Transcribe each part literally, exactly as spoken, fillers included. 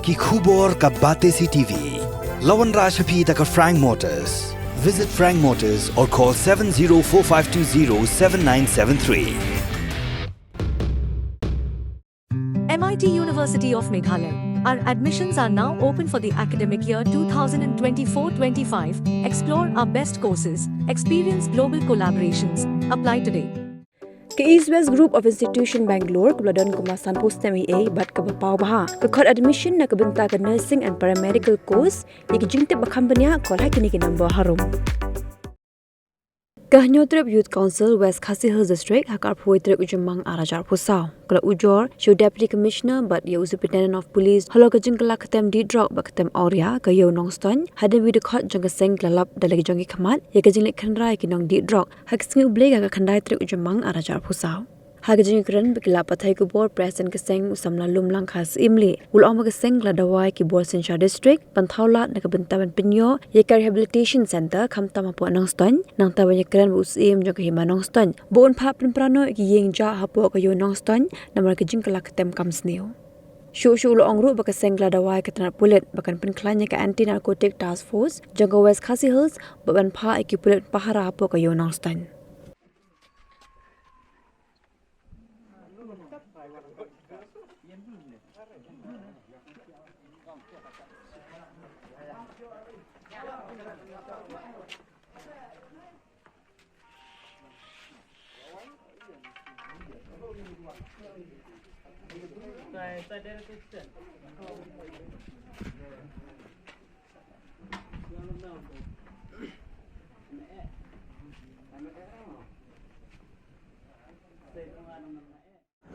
Ki khubor ka Batesi T V. La wanrah sha phi da ka Frank Motors. Visit Frank Motors or call seven zero four five two zero seven nine seven three. M I T University of Meghalaya. Our admissions are now open for the academic year two thousand twenty-four twenty-five. Explore our best courses, experience global collaborations. Apply today. Ka East West Group of Institution Bangalore kaba la don kumba sanphew snem eiei bad kaba paw bha ka khot admission na ka bynta ka nursing and paramedical course. Ïa ki jingtip ba kham bniah, call ha kine ki number harum. Ka Hynñiewtrep Youth Council West Khasi Hills District ha ka arphew tarik u Jymmang ar hajar arphew saw ka la ujor sha u Deputy Commissioner bad ïa u Superintendent of Police halor ka jingkylla ktem dih drok bad ktem awria ka Ïew Nongstoiñ. Hadien ba ki dkhot jong ka seng ki la lap da la ki jong ki khmat ïa ka jingleit khynra ïa ki nongdih drok ha ka sngi U Blei ka khyndai tarik u Jymmang ar hajar arphew saw. Ha ka jingïakren bad ki lad pathai khubor, President ka seng u samla Lumlangkha Syiemlieh u la ong ba ka seng ka la dawa ïa ki bor synshar district ban thaw lad na ka bynta ban pynïoh ïa ka rehabilitation center khamtam hapoh Nongstoiñ, nangta ban ïakren bad u Syiem jong ka Hima Nongstoiñ ba un phah pynpra noh ïa ki ïing jah hapoh ka Ïew Nongstoiñ namar ka jingkylla ktem kam sniew. Shuh shuh u la ong ruh ba ka seng ka la dawa ïa ka tnat pulit ba kan pynkhlaiñ ïa ka Anti Narcotic Task Force jong ka West Khasi Hills bad ban phah ïa ki pulit pahara hapoh ka Ïew Nongstoiñ.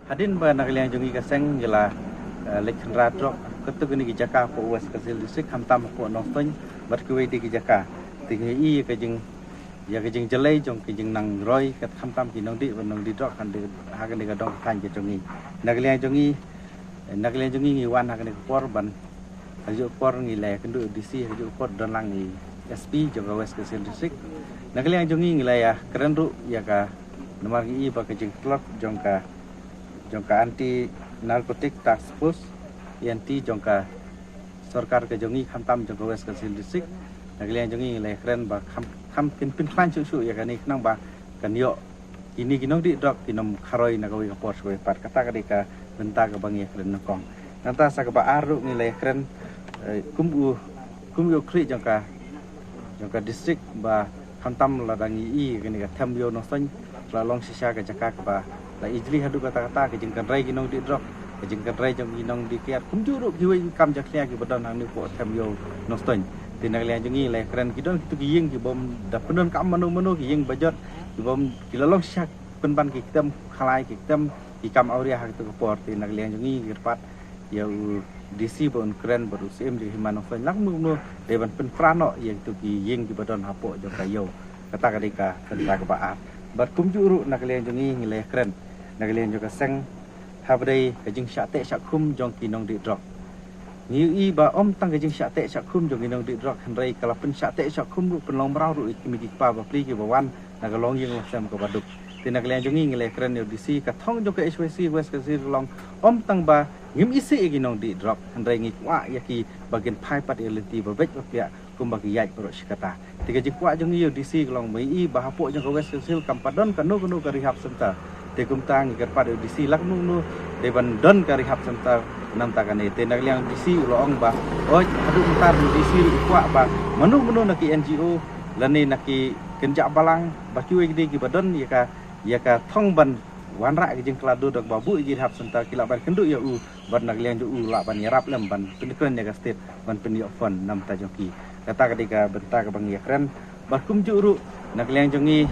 Hadien ba na ka liang jong ngi ka seng ngi la, eh, leit khynra drok katto katne ki jaka hapoh West Khasi Hills District, khamtam hapoh Nongstoiñ bad kiwei de ki jaka. Te ngi ïohi ïa ka jing, ïa ka jingjyllei jong ka jingnang roi kat khamtam ki nongdih bad nongdih drok ha kane, ha kane ka dong ka thaiñ ka jong ngi. Na ka liang jong ngi, na ka liang jong ngi ngi wan ha kane ka por ban, ha kajuh ka por ngi la ïakynduh ïa u D C, ha kajuh ka por don lang i S P jong ka West Khasi Hills District. Na ka liang jong ngi ngi la ïakren ruh ïa ka, namar ngi i ba ka jingtlot jong ka, jong ka Anti Narcotic Task Force, A N T, jong ka sorkar ka jong ngi khamtam jong ka West Khasi Hills District. Na ka liang jong ngi ngi la ïakren ba kham, kham kin pynkhlaiñ shuh shuh ïa kane khnang ba kan ïoh kine ki nongdih drok kin ym kharoi na kawei ka por sha kawei pat. Kata ka dei ka bynta kaba ngi ïakren nyngkong. Nangta sa kaba ar ruh ngi la ïakren, eh, kum u, kum u khlieh jong ka, jong ka district ba khamtam lada ngi i kane ka them Ïew Nongstoiñ la long shisha ka jaka kaba la ijli haduh katta katta, ka jingkynrei ki nongdih drok, ka jingkynrei jong ki nongdih kiad, kumjuh ruh kiwei ki kam jakhlia kiba don hangne hapoh them Ïew Nongstoiñ. Te na ka liang jong ngi la ïakren ki don kito ki ïing ki bym da pyndonkam mano mano, ki ïing ba jot ki bym, ki la long shisha pynban ki ktem khalai, ki ktem ki kam awria ha kito ki por. Te na ka liang jong ngi ngi kyrpad ïa u D C ba un kren bad u Syiem jong ka Hima Nongstoiñ la kumno kumno dei ban pynpra noh ïa kito ki ïing kiba don hapoh jong ka ïew. Kata ka dei ka bynta kaba ar. Bad kumjuh ruh na ka liang jong ngi ngi la ïakren na ka liang jong ka seng haba dei ka jingshah teh shah khum jong ki nongdih drok. Ngi ïohi ba ym tang ka jingshah teh shah khum jong ki nongdih drok hynrei ka la pynshah teh shah khum ruh, pynlong mraw ruh ïa ki kmie ki kpa bapli kiba wan na ka longïing longsem kaba duk. Te na ka liang jong ngi ngi la ïakren ïa u D C, ka thong jong ka H Y C West Khasi Hills ka long ym tang ba ngim isih ïa ki nongdih drok hynrei ngi kwah ïa ki ba kin phai pat ïa ka lynti ba beit ba piah kumba ki ïaid baroh shi katta. Te ka jingkwah jong ngi ïa u D C ka long ba ngi i ba hapoh jong ka West Khasi Hills kam pat don kano kano ka rehab center. Te kumta ngi kyrpad ïa u D C la kumno kumno dei ban don ka rehab center na ka bynta kane. Te na ka liang D C u la ong ba, oi, haduh mynta u D C ruh u kwah ba mano mano na ki N G O lane na ki kynjah balang ba kiwei ki dei kiba don ïa ka, ïa ka thong ban wanrah ïa ka jingkylla dur da kaba buh ïa ki rehab center, ki lah ban kynduh ïa u bad na ka liang jong u lah ban ïarap lem ban pynkren ïa ka state ban pynïoh fund na ka bynta jong ki. Kata ka dei ka bynta kaba ngi ïakren. Bad kumjuh ruh na ka liang jong ngi,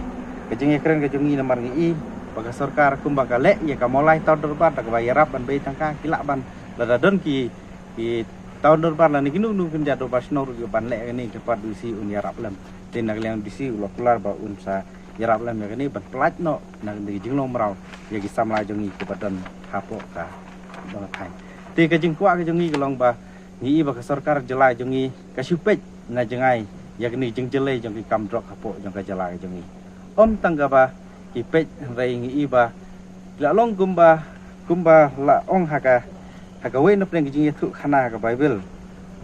ka jingïakren ka jong ngi namar ngi i ba ka sorkar kumba ka leh ïa ka mawlai taw dorbar da kaba ïarap ban bei tyngka, ki lah ban, lada don ki, ki taw dorbar lane kino kino ki kynjah dorbar shnong ruh ki ban leh kane, kyrpad u D C un ïarap lem. Te na ka liang D C u la kular ba un sa ïarap lem ïa kane ban pyllait noh na kane ka jinglong mraw ïa ki samla jong ngi kiba don hapoh ka dong ka thaiñ. Te ka jingkwah ka jong ngi ka long ba ngi i ba ka sorkar jylla jong ngi ka shu peit na jngai ïa kane ka jingjyllei jong ki kam drok hapoh jong ka jylla ka jong ngi. Ym tang kaba ki peit hynrei ngi i ba la long kumba, kumba la ong ha ka, Ha kawei na pdeng ka jingïathuh khana ka Baibl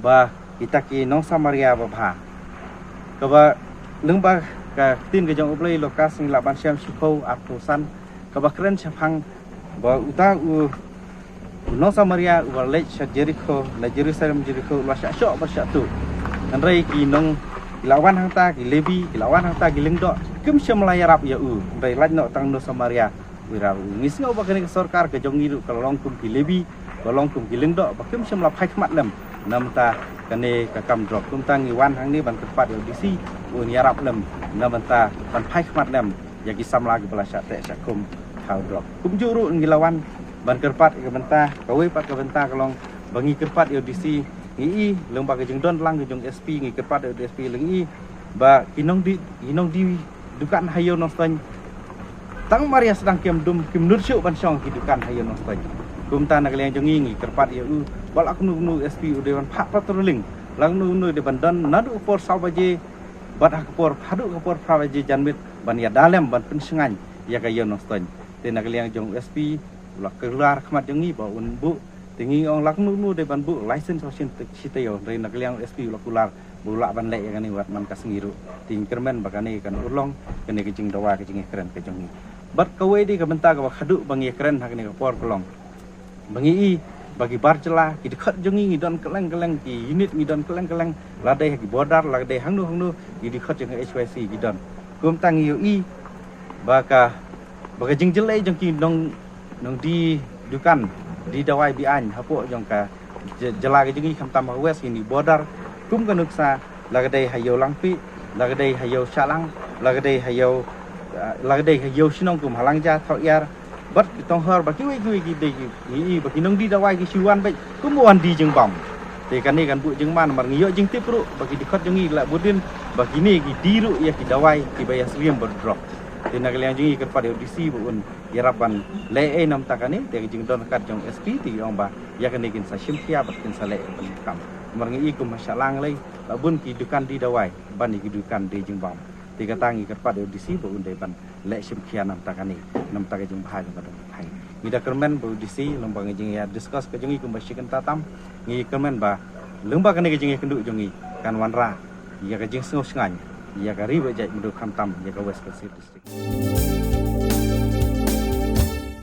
ba kita ki nong Samaria babha, kaba lyngba ka ktien ka jong U Blei Lukas ngi lah ban shem shiphew arphew san, kaba kren shaphang ba uta u nong Samaria uba leit sha Jerikho, na Jerusalem Jerikho, u la shah shoh bad shah tuh. Hynrei ki nong, ki la wan hangta ki Lebi, ki la wan hangta ki lyngdoh, kim shym la ïarap ïa u. Hynrei lait noh tang u nong Samaria u ïarap ïa u. Ngi sngew ba kane ka sorkar ka jong ngi ruh ka long kum ki Lebi, ka long kum ki lyngdoh ba kim shym la phai khmat lem na bynta kane ka kam drok. Kumta ngi wan hangne ban kyrpad ïa u DC un ïarap lem na bynta ban phai khmat lem ïa ki samla kiba la shah teh shah khum ha u drok. Kumjuh ruh ngi la wan ban kyrpad ïa ka bynta, kawei pat ka bynta ka long ba ngi kyrpad ïa u DC, ngi i lyngba ka jingdon lang ka jong u SP, ngi kyrpad ïa u SP lyngngoh ba ki nongdie, ki nongdie dukan ha Ïew Nongstoiñ, tang mar ïa sdang kem dum, kim nud shuh ban shong ki dukan ha Ïew Nongstoiñ. Kumta na ka liang jong ngi ngi kyrpad ïa u ba la kumno kumno u SP u dei ban phah patrolling, la kumno kumno u dei ban don naduh ka por saw baje bad ha ka por, haduh ka por phra baje janmiet ban ïada lem ban pynshngaiñ ïa ka Ïew Nongstoiñ. Te na ka liang jong u SP u la kular khmat jong ngi ba un buh, te ngi ong la kumno kumno u dei ban buh license ba shisien te shi taïew. Hynrei na ka liang u SP u la kular ba u lah ban leh ïa kane wat man ka sngi ruh. Te ngi kyrmen ba kane kan urlong kane ka jingdawa, ka jingïakren ka jong ngi. Bad kawei de ka bynta kaba khadduh ba ngi ïakren ha kane ka por ka long ba ngi i ba ki bar jylla, ki dkhot jong ngi ngi don kylleng kylleng, ki unit ngi don kylleng kylleng, la dei ha ki border, la dei hangno hangno, ki dkhot jong ka HYC ki don. Kumta ngi ïohi ba ka, ba ka jingjyllei jong ki nong, nongdie dukan die dawai be-aiñ hapoh jong ka jy-, jylla ka jong ngi, khamtam ha West, kine border, kum ka nuksa, la ka dei ha Ïew Langpih, la ka dei ha Ïew Shahlang, la ka dei ha Ïew, ah, la ka dei ha Ïew Shnong kum ha Langja, Thawiar, bad ki Tonghor, bad kiwei kiwei ki dei ki, ngi i ba ki nongdie dawai ki shu wan beit kum ban die jingbam. Te kane kan buh jingma namar ngi ïoh jingtip ruh ba ki dkhot jong ngi la bud dien ba kine ki die ruh ïa ki dawai kiba ïasyriem bad drok. Te na ka liang jong ngi kyrpad ïa u DC ba un ïarap ban leh ei na bynta kane, te ka jingdon ryngkat jong u SP te ngi ong ba ïa kane kin sa shim khia bad kin sa leh ban kam. Namar ngi i kum ha Shahlang lei la bun ki dukan die dawai ban ïa ki dukan die jingbam. Te kata ngi kyrpad ïa u DC ba un dei ban leh shim khia na bynta kane, na bynta ka jingbha jong ka dong Rakhine. Ngi da kyrmen ba u DC lyngba ka jingïa discuss ka jong ngi kumba shi kynta tam, ngi kyrmen ba lyngba kane ka jingïakynduh jong ngi kan wanrah ïa ka jingsngew shngaiñ ïa ka ri bad jaitbynriew, khamtam ïa ka West Khasi Hills District.